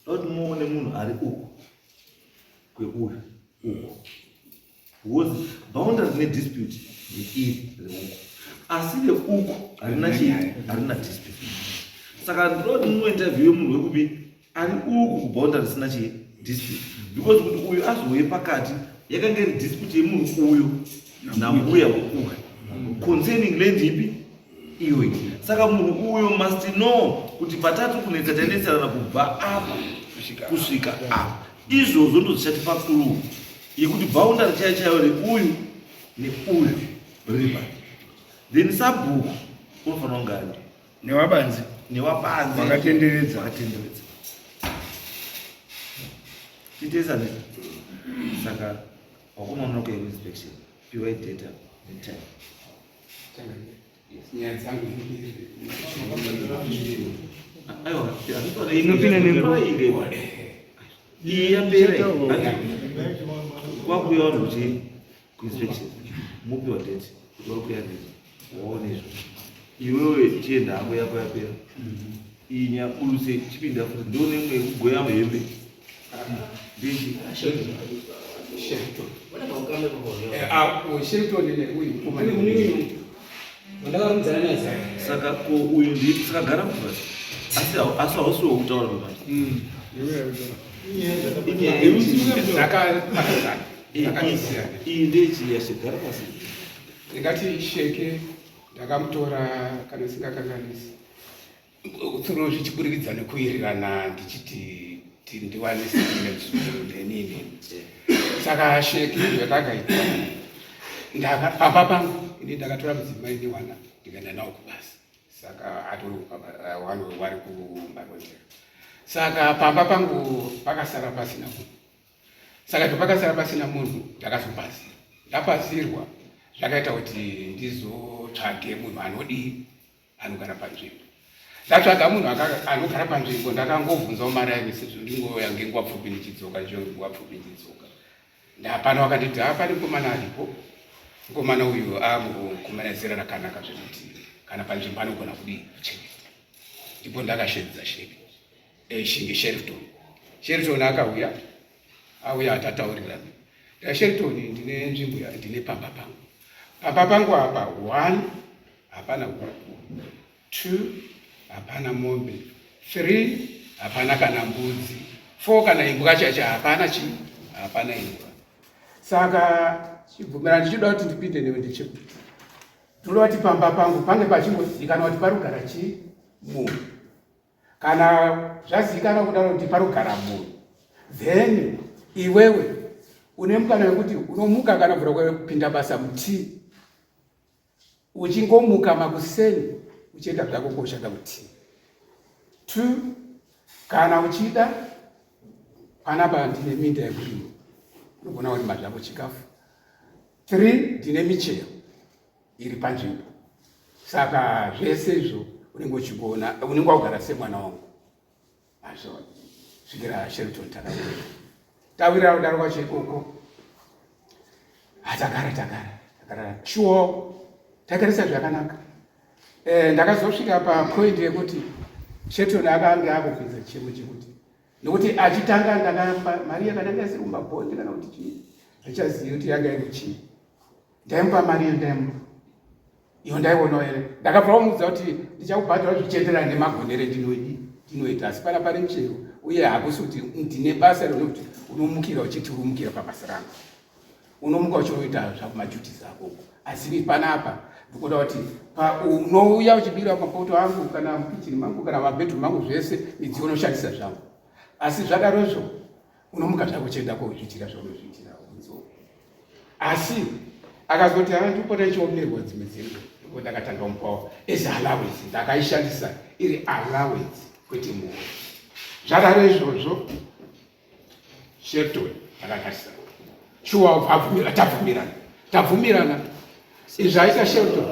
Toti muone munhu ari uku kweuyu uku, because boundary rine dispute ndeiri reuku, asi reuku harina chii, harina dispute. Saka ndinoti muinterview munhu wekupi ari uku kuboundary risina chii, dispute, because kuti uyu azouye pakati yakanga iri dispute yemunhu uyu nambuya weuyu concerning land ipi iyoyi. Saka munhu uyo must know kuti patatu kunetsa tainetserana kubva apa kusvika apa. Izvozvo ndo zvichatipa clue yekuti boundary chaiyo chaiyo reuyu neuyu riri papi. Then sabhuku unofanira kunge ari newabanzi newabanzi wakatenderedza. Wakatenderedza titesane. Saka wakomana kuya kuinspection, piwai data netime. Nyaya dzangu. Aiwa. Inopinda nenguva. Iyi yapera, kwakuya vanhu kuti kuinspection mupiwa date kuti wakuya date waone izvo. Iwewe chienda hako, yako yapera iyi. Nyaburuse chipinda futi, ndione imwe yekugoya hembe ndichi. Shelton. Shelton neuyu mukomana uyu. Wandakarudzana naye. Saka ko uyu ndi saka gara mubvasi, asi hausi wokutaura pamanje. Dzakaparadzana, dzakasiyana. Iyi ndechiyashe, gara pasi. Ndingati Sheke ndakamutora, kana singakanganisi, tsuro zvichiburikidza nekuwirirana, ndichiti ndiwane nemuzukuru nenini. Saka Sheke zvatakaita, pamba pangu ini ndakatora mudzimai newana, ndikaenda nawo kubasa. Saka atori vanhu vari kuMarondera. Saka pamba pangu pakasara pasina munhu. Saka pakasara pasina munhu, ndakazopazira. Ndapazirwa, zvakaita kuti ndizotsvage munhu anodii, anogara panzvimbo. Ndatsvaga munhu anogara panzvimbo, ndakangobvunzawo mari aive, sezvo ndingoya ngenguva pfupi ndichidzoka, nguva pfupi ndichidzoka. Ndapano wakanditi, ha, pane mukomana aripo. Mukomana uyu amukomana zera rakanaka zvekuti kana panzvimbo anogona kudii, kuchengeta. Ndipo ndakashedza Sheke, Shingi, Shelton. Shelton akauya, auya atataurirana. NdaShelton, ndine nzvimbo, ndine pamba pangu. Pamba pangu apa, one, hapana huku; two, hapana mombe; three, hapana kana mbudzi; four, kana imbwa chacho hapana. Chii, hapana imbwa. Saka chibvumira, ndichida kuti ndipinde newe ndechekuti toda kuti pamba pangu pange pachingozivikanwa kuti parugara chii, munhu. Kana zvazivikanwa kudaro kuti parugara munhu, then iwewe une mukana wekuti unomuka kana mvura kupinda basa mutii, uchingomuka makuseni uchienda zvako koshanda kutii. Two, kana uchida, panapa ndine minda yekurima, unogona kurima zvako chikafu. Three, ndine michero iri panzvimbo. Saka zvese izvo unenge uchigona, unenge wagara semwana wangu. Azvo svikira Shelton takawira, tawira kudaro kwacho ikoko. Hatagara, tagara, tagara, sure, tagarisa zvakanaka. Ndakazosvika papoint yekuti Shelton akange akupinza chemo chekuti, nokuti achitanga ndakapa mari yakatanga isiri kumabhondi kana kuti chii, handichazivi kuti yanga iri chii. Ndaimupa mari iyo, ndaimupa iyo, ndaionawo here. Ndakabva vamuudza kuti ndichakubhadhara zvichienderana nemagonero endinoi ndinoita, asi pana pane muchero, uye hakusi kuti ndine basa rinokuti unomukira uchiti urumukira pabasa rangu. Unomuka uchinoita zvakumaduties ako, asi panapa ndikuda kuti unouya uchibira mapoto angu, kana mukichini mangu, kana mabedroom mangu, zvese midziyo unoshandisa zvangu. Asi zvadarozvo unomuka zvako uchienda kozviitira zvaunozviitira unzo. Asi akazoti haa, ndipota ichiomerwa dzimwe dzenguva. Ndipo ndakatanga kumupawo as allowance. Ndakaishandisa iri allowance, kwete muhoro. Zvadaro izvozvo, Shelton akatarisa shuwa, abvumira, tabvumirana, tabvumirana. Izvi aita Shelton.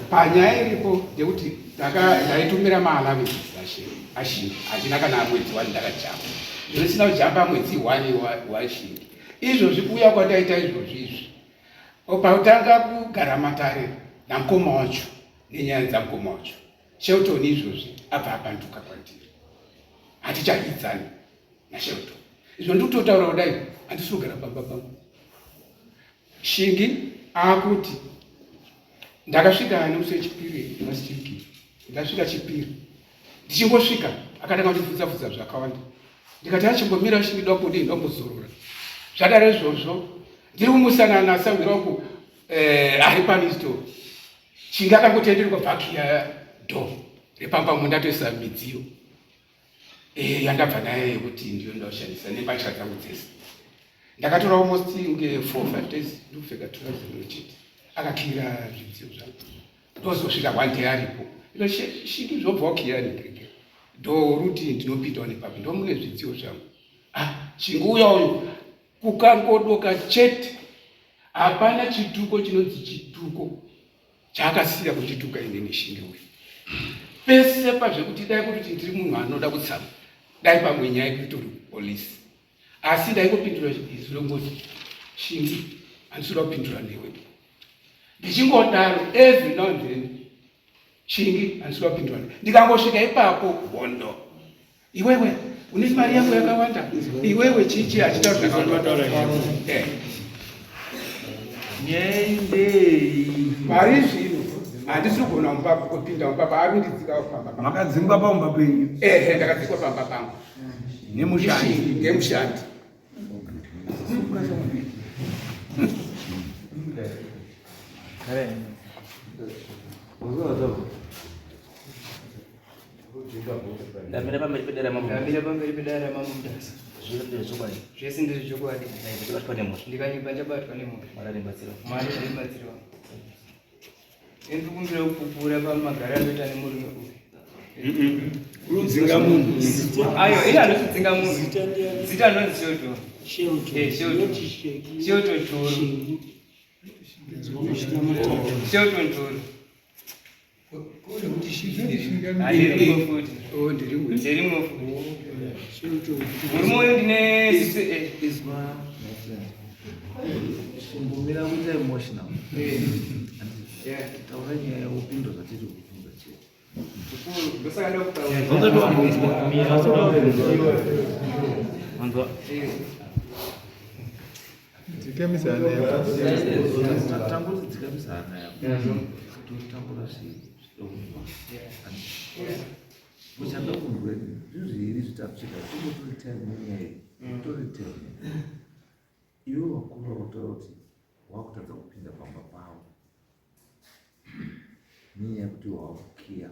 Panyaya iripo ndekuti ndaitumira maallowance aShingi, handina kana mwedzi wani ndakajamba. Zvinosina kujamba mwedzi wani waShingi. Izvozvi kuuya kwandaita izvozvi izvi, pautanga kugara matare namukoma wacho nenyaya dzamukoma wacho. Shelton izvozvi abva apanduka kwandiri, hatichadyidzani naShelton. Izvo ndikutotaura kudai, handisi kugara pamba pangu. Shingi akuti ndakasvika nemusi wechipiri last week, ndasvika chipiri, ndichingosvika akatanga kundibvunza bvunza zvakawanda, ndikati achimbomira Shingi ndambodii, ndambozorora. Zvadaro izvozvo ndiri kumusana nasahwira wangu ari panisto. Shingi akangotenderwa bhakiya door repamba umo ndatoisa midziyo yandabva nayo yekuti ndiyo ndoshandisa nembatya dzangu dzese. Ndakatora almost nge 4 5 days ndikupfeka trouser rimwe chete, akakira zvidziyo zvangu. Ndozosvika one day aripo, Shingi zvobva wakiya ndirege door ruti ndinopindawo nepapi ndomune zvidziyo zvangu. Ah, Shingi uya uyu kukangodoka chete, hapana chituko chinonzi chituko chaakasiya kuchituka inini Shingi uyu pese pazvekuti dai kuti ndiri munhu anoda kutsama, dai pamwe nyaya kuitori kupolisi, asi ndaingopindura izwi rongoti Shingi handisi kuda kupindura newe. Ndichingodaro every now and then, Shingi handisi kuda kupindura newe. Ndikangosvika ipapo hondo, iwewe une mari yako yakawanda, iwewe chichi achitaura zvakawanda. Nyendei. Mari zvino handisi kugona mumba kupinda mumba paari kundidzika pamba pangu. Makadzingwa pamba penyu? Ehe, ndakadzikwa pamba pangu nemushandi. Ngemushandi. Ndamira pamberi pedare mambo. Ndamira pamberi pedare mambo Mutasa. Zvese ndezvechokwadi. Zvese ndezvechokwadi. Ndichabatwa nemhosva. Ndikanyepa ndichabatwa nemhosva. Mwari andibatsira. Mwari andibatsira. Ndikumbira kupupura pamagara andoita nemurume uyu. Kudzinga munhu. Ayo, ini handisi munhu. Zita ndinonzi Shelton. Shelton. Eh, Shelton. Not Sheki. Shelton Toro. Shingi. Shelton Toro. Kuri kuti Shingi Handirimwe futi. Oh, ndirimwe. Ndirimwe futi. Shelton. Murume uyu ndine Izwa, my friend. Chimbomira kuita emotional. Yeah. Taura nyaya upindura zvatiri kubvunza chete. Mukuru, ndosaka ndakutaura. Wanzwa. Tangoti dzikamisa hana yako. Totambura zvidokunzwa. Muchanda kunzwa zvinhu zviviri zvitatu chete, hatingotori time nenyaya iyi. Tori time. Iwe wakuru vakutaura kuti wakutadza kupinda pamba pavo nenyaya yekuti wakukiya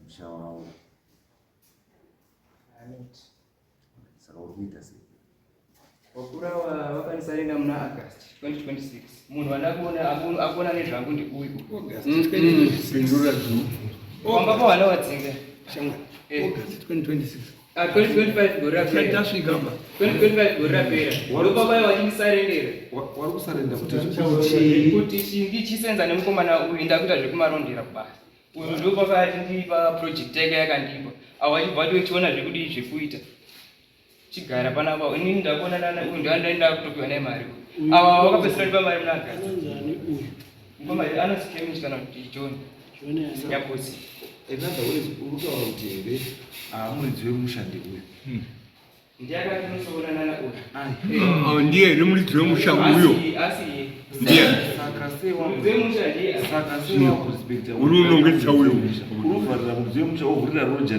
musha wavo. Saka uri kuita sei? Wakura vakanisarenda muna August 2026. Munhu wandakuona akuona nezvangu ndiuyu. Pindura zvinhu. Wamba pawana wadzinga. Shamwari. Eh. August 2026. Ah, 2025 gore Tisati rapera. tasvika pa. 2025 gore rapera. Ndopapa vachindisarendera. Wari kusarenda kuti chii? Kuti Shingi chisenza nemukomana uyu ndakuita zvekumarondera kubasa. Uyu ndopapa achindipa project yake yakandipa. Awo achibva atochiona zvekudii zvekuita. Chigara panapa inini ndakuona nana uyu ndoandaenda kutopiwa naye mari. Awa wakapedzisira ndipa mari muna August. Anonzi ani uyu? Mukoma anonzi Kemish kana kuti John John ani? Nyakosi. In other words, uri kutaura kuti here muridzi wemusha ndeuyu? Ndiye akatinosoona nana uyu. Ai. Ndiye here muridzi wemusha uyo? Asi asi iye. Ndiye. Saka sei Muridzi wemusha ndiye. Saka sei wakurespecta Uri unongedza uyo. Uri kuvharira muridzi wemusha wovhurira roja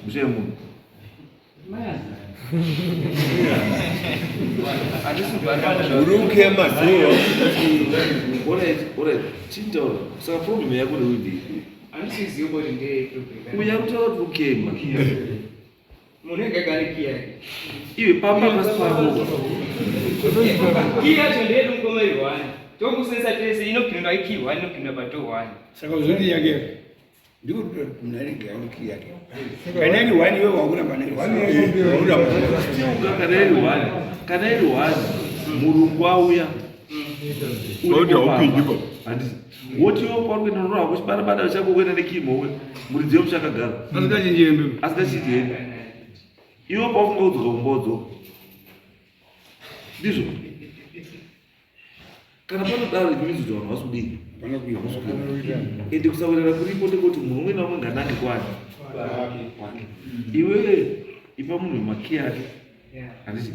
musha yemunhu. Handisi kubhadhara. Uri kukiya madoor. Alright, alright. Chitaura. Saka problem yako neuyu ndei? Handisi kuziva kuti ndeye problem. Uyu ari kutaura kuti ukema. Munhu ega ega ane kiya yake. Iwe pamba pasi pako. Kiya yacho ndeyedu mukoma iri one. Tokusesa tese inopindwa ikey one inopindwa padoor one. Saka uzoti yake. Ndiko kuti muna rega yake kiya yake. Kana iri one iwe wakuramba nayo. Wakuramba. Still kana iri one. Kana iri one. Murungu auya. Wakuti haupindi pa. Handisi. Woti iwe pauri kuenda unoona hako chibarabada chako kuenda nekimo we. Muridzi wemusha akagara. Asikachinji hembe. Asikachinji hembe. Iwe paufunga kudzoka kumba wodzoka. Ndizvo. Kana panodaro it means kuti vanhu vasi kudini? Ende kusawirirana kuripo ndekuti munhu umwe naumwe nganange kwani kwake. Iwewe ipa munhu makiyi ake, handiti?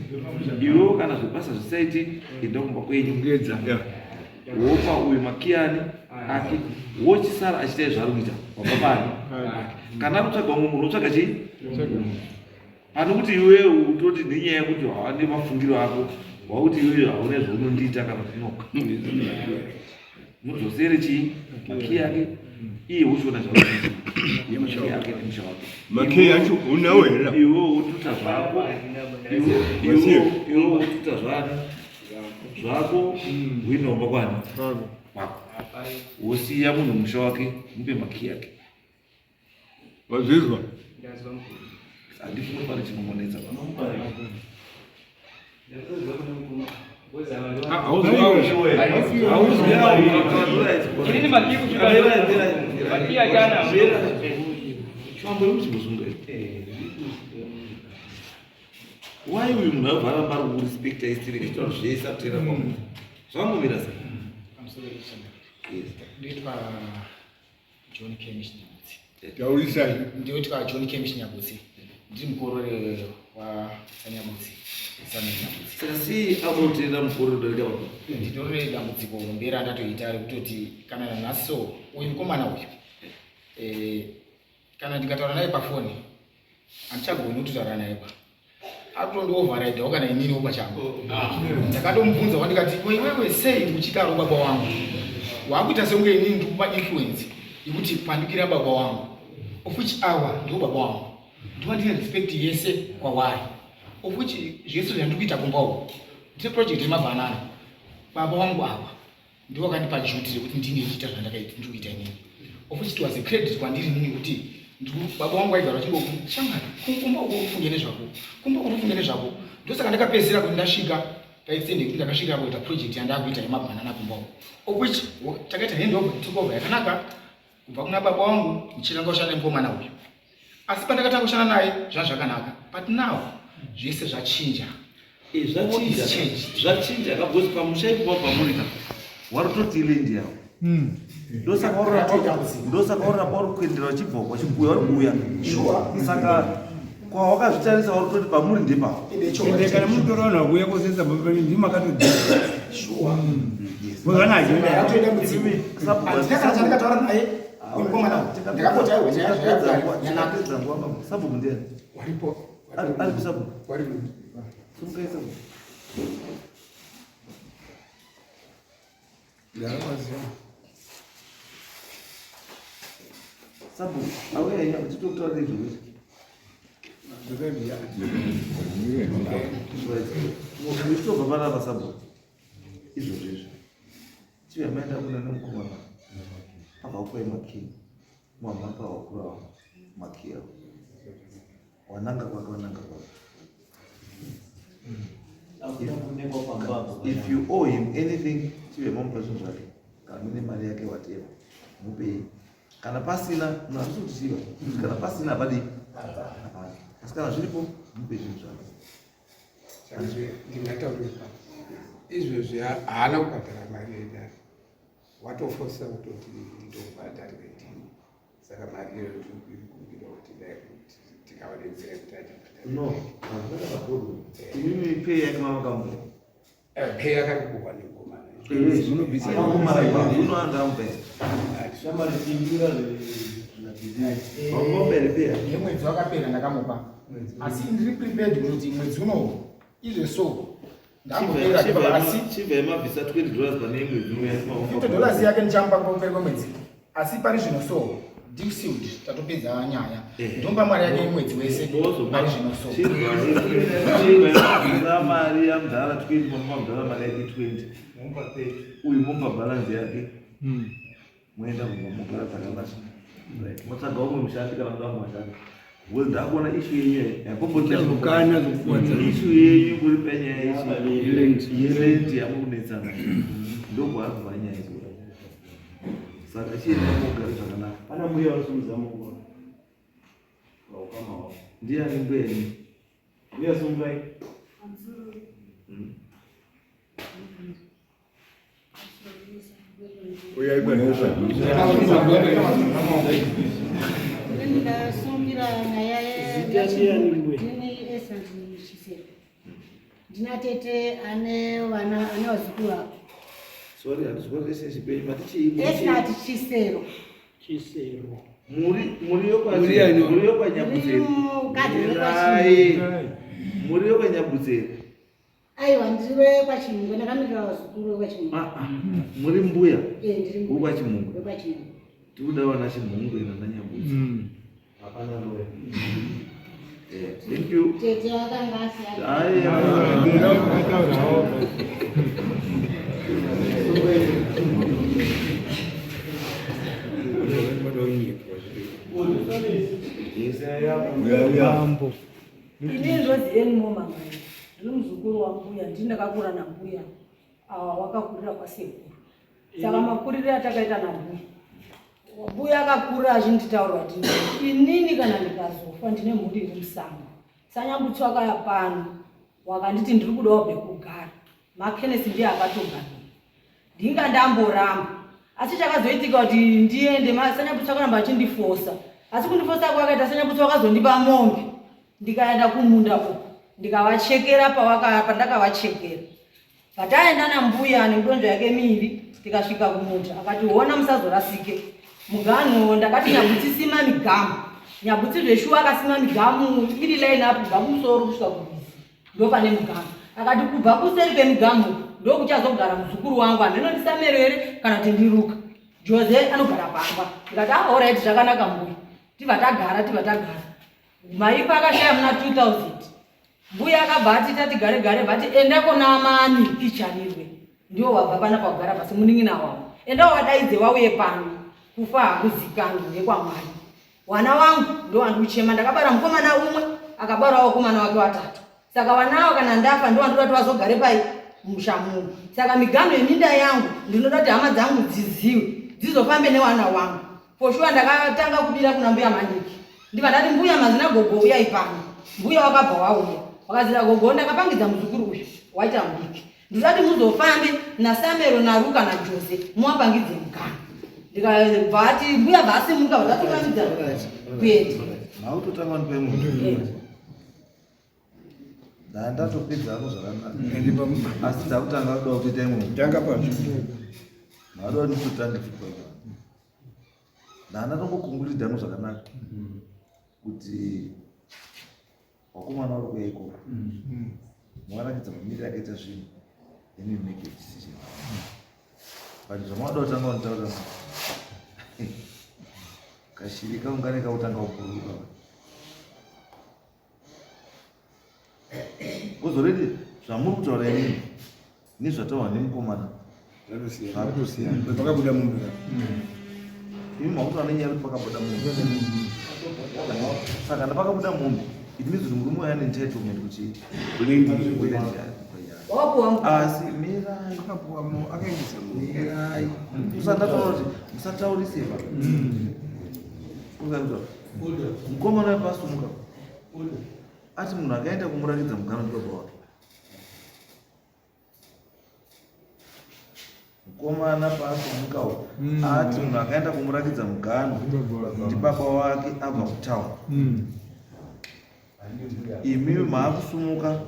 Iwewo kana zvebasa zvisaiti, enda kumba kwenyu, wopa uyu makiyani ake, wochisara achiita zvaari kuita pamba pani. Kana ari kutsvaga umwe munhu, otsvaga chii pane kuti iwewe utoti nenyaya yekuti hawane mafungiro ako, wakuti iwewe haune zvaunondiita kana kuti noka mudzosere chii makiyi ake, iye wochiona zvauri makiyi ake nemusha wake. Makiyi acho unawo here? Iwe wotuta zvako, iwe wotuta zvani zvako, uinomba kwani kwako, wosiya munhu musha wake, mupe makiyi ake. Wazvizwa? Ndazwa mukuru. Handifungi pane chinomonetsa. Inini makiyi kusvika makiyi achana. Fambo yekuti why uyu munhu abva aramba ari kurespecta isiri achitaura zvese akuteera kwamunhu zvamumira sei? Yes. Ndinoitwa John Kemish Nyabutsi. Taurisai. Ndinoitwa John Kemish Nyabutsi. Ndiri mukorore waSanyabutsi. Samuel Nyabutsi. Saka sei akuteera mukorore kudarika vamwe? Nditorore dambudziko hombe randatoita rekutoti kana nanhasi so uyu mukomana uyu kana ndikataura naye pafoni handichagoni kutotaura naye pa akutondiovharaidhawo kana ininiwo pachangu. Ndakatomubvunza wandikati, "Ko iwewe sei uchidaro baba wangu? Wakuita sekunge inini ndikupa influence yekuti pandukira baba wangu, of which awa ndiwo baba wangu, ndiwa ndine respect yese kwavari, of which zvese zvandiri kuita kumba uku, ndine project yemabhanana, baba wangu awa ndiwo vakandipa duty rekuti ndini ndichiita zvandakaita ndiri kuita inini, of which it was a credit kwandiri inini kuti baba wangu vaigara vachingoti, shamwari, kumba uko ufunge nezvako, kumba uko ufunge nezvako. Ndosaka ndakapedzisira kuti ndasvika paextend yekuti ndakasvika kuita project yandakuita yemabhanana kumba uko, of which takaita handover, took over yakanaka kubva kuna baba wangu ndichitanga kushanda nemukomana uyu. Asi pandakatanga kushanda naye zvanga zvakanaka, but now zvese zvachinja. Zvachinja, zvachinja kabosi pamusha ipopa pamurika warutoti iland yavo. Ndosaka warurapa uri kuendera uchibva wachikuuya uri kuuya, saka kwawakazvitarisa warutoti pamuri ndepapo. Ende kana munotora vanhu vakuuya kosenza ndimi makatodii. Atoenda mudzimu, handina kana chandakataura naye uyu mukomana uyu. Ndakangoti aiwa, nyaya zvayakugara yanaka. Sabhuku ndiani? Waripo. Ari kusabhuku? Waripo. Sumukai sabhuku. Sabhuku auya iya uchitokutaura nezvekuti uchitobva panapa sabhuku izvozvo izvo chive maenda kuna nemukomana abva kupai makiyi, mwamhapa wakuru avo makiyi avo, wananga kwake, wananga kwake. If you owe him anything, chive mamupa zvinhu zvake, kana mune mari yake, whatever, mupei. Kana pasina, munhu hazvisi kutiziva kuti kana pasina hapadii, hapana. Asi kana zviripo, mupe zvinhu zvake. Saka ndingataure pa izvozvi, haana kubhadhara mari yedare, watofosa kutoti ndobhadharire ndini. Saka mari iyoyo ndikumbira kuti dai kuti tikava nenzira yekuti achabhadhara. No, hazvina kana problem. Imimi pay yake mamakamupa? Pay yakandikuhwa nemukomana. Unoanga amupa? Wamupa here pay yake? Yemwedzi wakapera ndakamupa, asi ndiri prepared kuti mwedzi unowu izve so ndambopera, asi Chibva yemabvisa $20 pane imwe. $50 yake ndichamupa kupera kwemwedzi, asi pari zvino so deal sealed, tatopedza nyaya. Ndomupa mari yake yemwedzi wese pari zvino so. Chibva yemabvisa mari yamudhara 20, mamupa mudhara mari yake 20, uyu mupa balance yake, moenda kumba mogara dzakanaka, motsvaga umwe mushandi kana muda mumwe mushandi, because ndakuona issue yenyu Mukana zokuwadza. Issue yenyu kuri panyaya yerent yamukunetsana, ndokwaari kubva nyaya idzi. Saka chiendai mogare zvakanaka. Pana mbuya vanosumudza maoko. Vaukama hwavo. Ndiani mbuya yenyu? Mbuya, sumukai. Ndasumukira nyaya yendini esanzichisero. Ndina tete ane vana ane vazukuru avo. Sorry, handisi kuona relationship yenyu mati chii? Esnat Chisero. Chisero. Muri muri yokwa Muri ano. muri yokwa Nyabudzeri. Ndiri mukadzi Mirai. wekwaChimhungu. Muri yokwa Nyabudzeri. Aiwa ndiri wekwaChimhungu ndakamirira vazukuru vekwaChimhungu. Ah ah. Muri mbuya Eh ndiri mbuya wekwaChimhungu. wekwaChimhungu. Tikuda vana Chimhungu ina naNyabudzi. Hapana roya. Eh, thank you. Tete akanga asiyana. Aiwa. Mambo. Ini ndozi Anymore Mangaya, ndiri muzukuru wambuya, ndini ndakakura nambuya, awa wakakurira kwasekuru. Saka makurire atakaita nambuya, mbuya akakura achinditaura kuti inini kana ndikazofa ndine mhuri iri musango. Sanyambutsi wakaya pano, wakanditi ndiri kudawo pekugara. Makenesi ndiye akatoganira. Ndinga ndamboramba. Asi chakazoitika kuti ndiende Sanyambutsi akaramba achindifosa. Asi kundifosa kwakaita Sanyambutsi wakazondipa mombe. Ndikaenda kumunda uko ndikavachekera pandakavachekera. Pataenda nambuya nemidonzvo yake miiri tikasvika kumunda akati hona musazorasike. Muganhu ndakati Nyabutsi sima migamu. Nyabutsi zveshuwa akasima migamu iri line up kubva kumusoro kusvika kurwizi. Ndopane mugamu. Akati kubva kuseri kwemigamu ndokuchazogara muzukuru wangu hameno ndiSamero here kana kuti ndiRuka. Jose anogara pamba. Ndikati ah alright zvakanaka mbuya. Tibva tagara tibva tagara. Maipa akashaya muna 2000. Mbuya akabva ati tati gare gare vati enda kona mani picharirwe. Ndiwo wabva pana pakugara pasi munin'ina wavo. Enda wadaidze wauye pano. Kufa hakuzikanwi ndekwaMwari. Wana wangu ndo wandikuchema ndakabara mukomana umwe akabarawo vakomana wake watatu. Saka vana avo kana ndafa ndo wandoda kuti vazogare pai musha muno. Saka miganho yeminda yangu ndinoda kuti hama dzangu dziziwe dzizofambe newana wangu. For sure ndakatanga kubira kuna mbuya Maniki. Ndibva ndati mbuya mazina gogo uyai pano. Mbuya wakabva wauya. Wakazira gogo ndakapangidza muzukuru uyu waita mudiki. Ndinoda kuti muzofambe naSamero naRuka naJose muwapangidze muganho. Ndikabva ati mbuya bva asimuka vatatungamidza kuenda. Mautotanga ndipe munhu. Ndatopedza hako zvakanaka. Asi ndakutanga kuda kutoita imwe. Tanga pazvo. Mada kuti nditotange futi pacho. Ndandatombokunguridza hangu zvakanaka. Kuti vakomana vari kuuya ikoko. Muvaratidza mamiriro akaita zvinhu. Then you make a decision. But zvamada kutanga kunditaura kashiri kaungane kakutanga kubhururuka. Because already zvamuri kutaura inini nezvataurwa nemukomana Zvakutosiyana. Pakabuda munhu. Imi makutaura nenyaya yekuti pakabuda munhu. Saka ndapakabuda munhu it means kuti murume uyu ane entitlement kuti Wakapuwa muganho. Asi mirai. Akapuwa mu akaendesa munhu. Mirai. Musandataura kuti musataurise pa. Ukanzwa. Mukomana wepasumuka. Ati munhu akaenda kumurakidza muganho ndibaba wake. Mukomana paasumukawo ati munhu akaenda kumurakidza muganho ndibaba wake abva kutaura. Imimi maakusumuka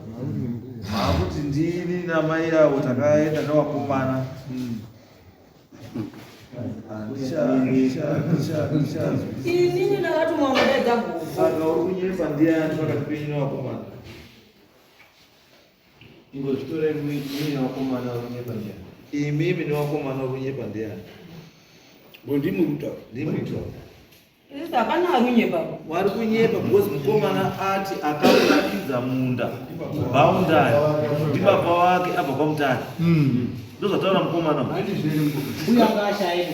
maakuti ndini namai avo takaenda nevakomana. Inini ndakatumwa kunodaidza gogo. Saka uri kunyepa ndiani pakati penyu nevakomana? Ingozvitora imimi nevakomana vari kunyepa ndiani? Imimi nevakomana vari kunyepa ndiani? Ngo ndimi kutaura. Ndimi kutaura. Isi hapana ari kunyepa. Wari kunyepa because mukomana ati akamurakidza munda boundary ndibaba wake abva kwamutare. Ndozvataura mukomana uyu. Mbuya anga ashaye.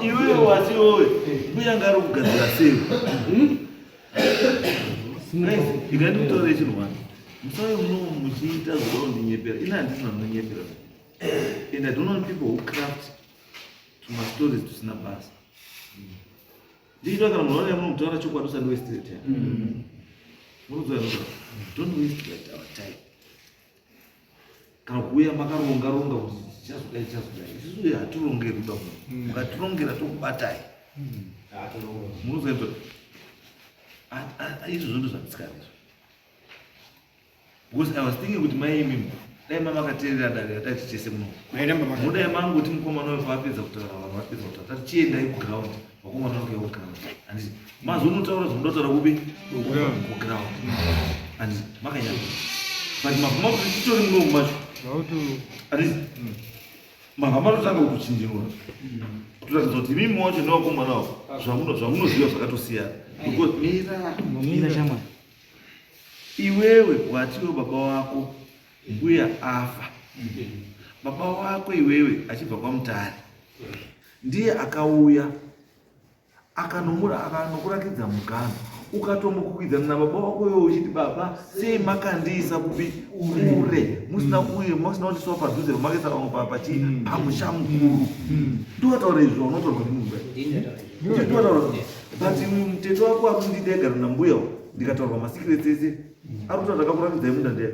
Iwewe wati iwewe mbuya anga ari kugadzira sei? Guys, ikandikutaurire chinhu wani. Musauye muno muchiita zvoda kundinyepera. Ini handisina ndinonyepera. And I don't want people who craft tumastories tusina basa. Ndichitoa kana munhu auya muno kutaura chokwadi usandi waste time. Munoziva zvinotaura. Don't waste like our time. Kana kuuya makaronga ronga kuti Tichazodai, tichazodai. Isusu hatirongeri kuda munhu. Mukatirongera tokubatai. Munozoita izvozvo ndozvandisikana izvo. Because I was thinking kuti mai imimi dai mamakateerera dare ratati tese muno. Mudai mangoti mukomana uyo paapedza kutaura vanhu vapedza kutaura tati chiendai kuground vakomana vanouya kuground. Handiti mazonotaura zvamunoda kutaura kupi? Kuground. Handiti makanyanya. But mabva makuti titori muno macho. Handiti mabva matotanga kuchinjirwa. Kutoratidza kuti imimi wacho nevakomana wavo zvamunoziva zvakatosiyana. Because mira. Mira shamwari. Iwewe watiwe baba wako mbuya afa. Baba wako iwewe achibva kwaMutare ndiye akauya akanomura akanokurakidza muganhu ukatombokwikwidzana nababa wako iwewe uchiti baba sei makandiisa kupi kure musina kuye musina kundisawo padhuze pamakaisa vamwe pachii pamusha mukuru ndowataura izvo unotaurwa nemunhu ndowataura but mutete wako ari kundida aigara nambuya ndikataurwa masecrets ese ari kutaura ndakakuratidzai munda ndiya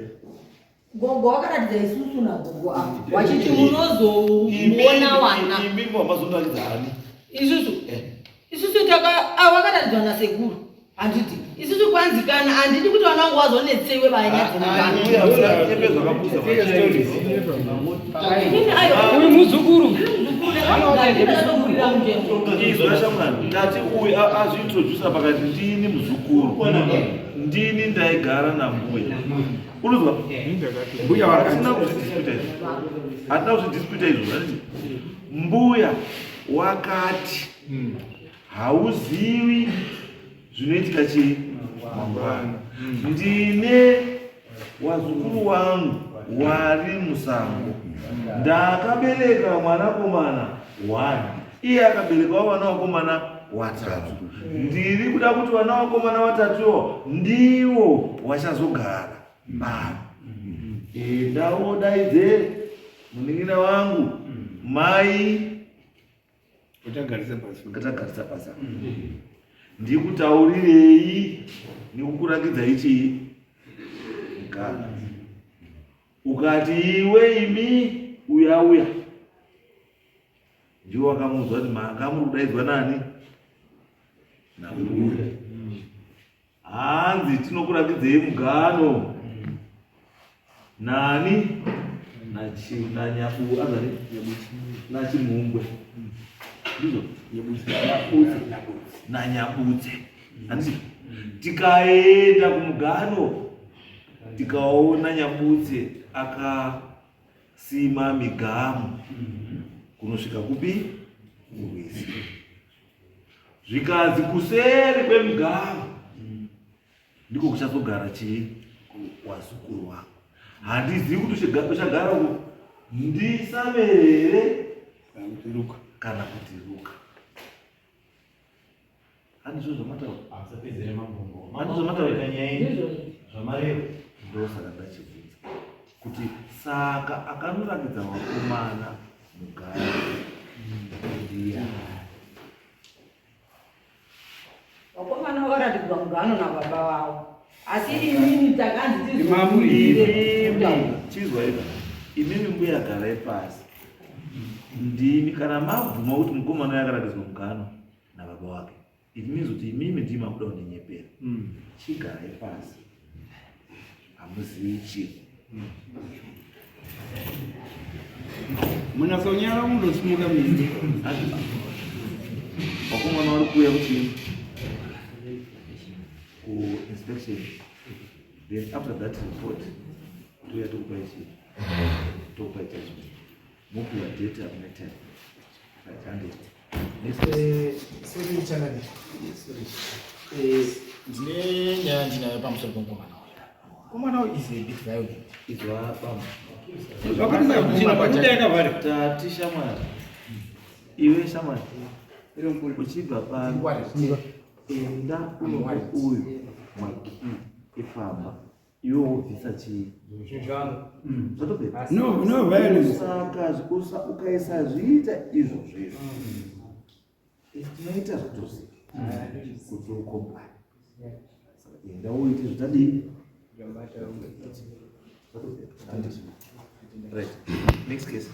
Gogo wakaratidza isusu nagogo ava wachiti munozoona wana imimi wamazonoratidza ani isusu isusu taka ava vakaratidzwa nasekuru handiti isusu kwanzi kana handidi kuti vana vangu vazonetsewe Uyu muzukuru. Izwa shamwari, ndati uyu azviintrodusa pakati ndini muzukuru, ndini ndaigara nambuya. Unozwa? Mbuya wakati. Hatina kuzvidisputa izvo. Hatina kuzvidisputa izvo, handiti? Mbuya wakati hauzivi zvinoitika chii mangwana. Ndine wazukuru wangu wari musango, ndakabereka mwanakomana one, iye akaberekawo vana vakomana watatu. Ndiri kuda kuti vana vakomana watatuwo ndiwo wachazogara pano. Enda wodaidze munin'ina wangu mai Utagarisa pasi. Utagarisa pasi. Ndikutaurirei nekukuratidzai chii? Mukana. Ukati iwe imi uya uya. Ndiwo wakamuudza kuti manga muri kudaidzwa nani? Nambuya. Hanzi tinokuratidzei mugano. Nani? Nanyabu azani? Nachimhumbwe. Ndizvo? Nyabutse. Nanyabutse. Handiti? Tikaenda kumugano tikaona Nyabutse akasima migamu kunosvika kupi? Kurwizi. Zvikanzi kuseri kwemugamu ndiko kuchazogara chii? Wazukuru wangu. Handizivi kuti uchagara uko ndisamerere kana kuti ruka. Handizvo zvamataura. Musapedzere mambongo. Handizvo zvamataura. Zvamareva. Ndosaka ndachibvunza kuti saka akanoratidza vakomana mugare ndiyani? Vakomana vakaratidzwa mugano nababa vavo asi inini takanzi Imimi chizwa ika imimi mbuya garai pasi ndimi kana mabvuma kuti mukomana uyo akaratidzwa mugano nababa wake it means kuti imimi ndimi makuda kundinyepera. Chigarai pasi hamuzivi chinhu. Munasonyara mundosimuka mindi. Vakomana vari kuuya kuti ku inspection then after that report touya tokupai chii tokupai judgment mopiwa date hamuna time right handed. Next person. Sorry, Chanani. Sorry. Ndine nyaya ndinayo pamusoro pemukomana uyu. Mukomana uyu is a bit violent. Izwa baba. Vakarisa kuchina pakuda yakavhara. Tati shamwari. Iwe shamwari. Uchibva pano. Enda unopa uyu makii efamba. Iwe wobvisa chii? Zvatopera. No, no violence. Saka ukaisa zviita izvozvo izvo. Tinoita zvatoziva kuti ukompani. Saka enda uite zvitadii? Right. Next case.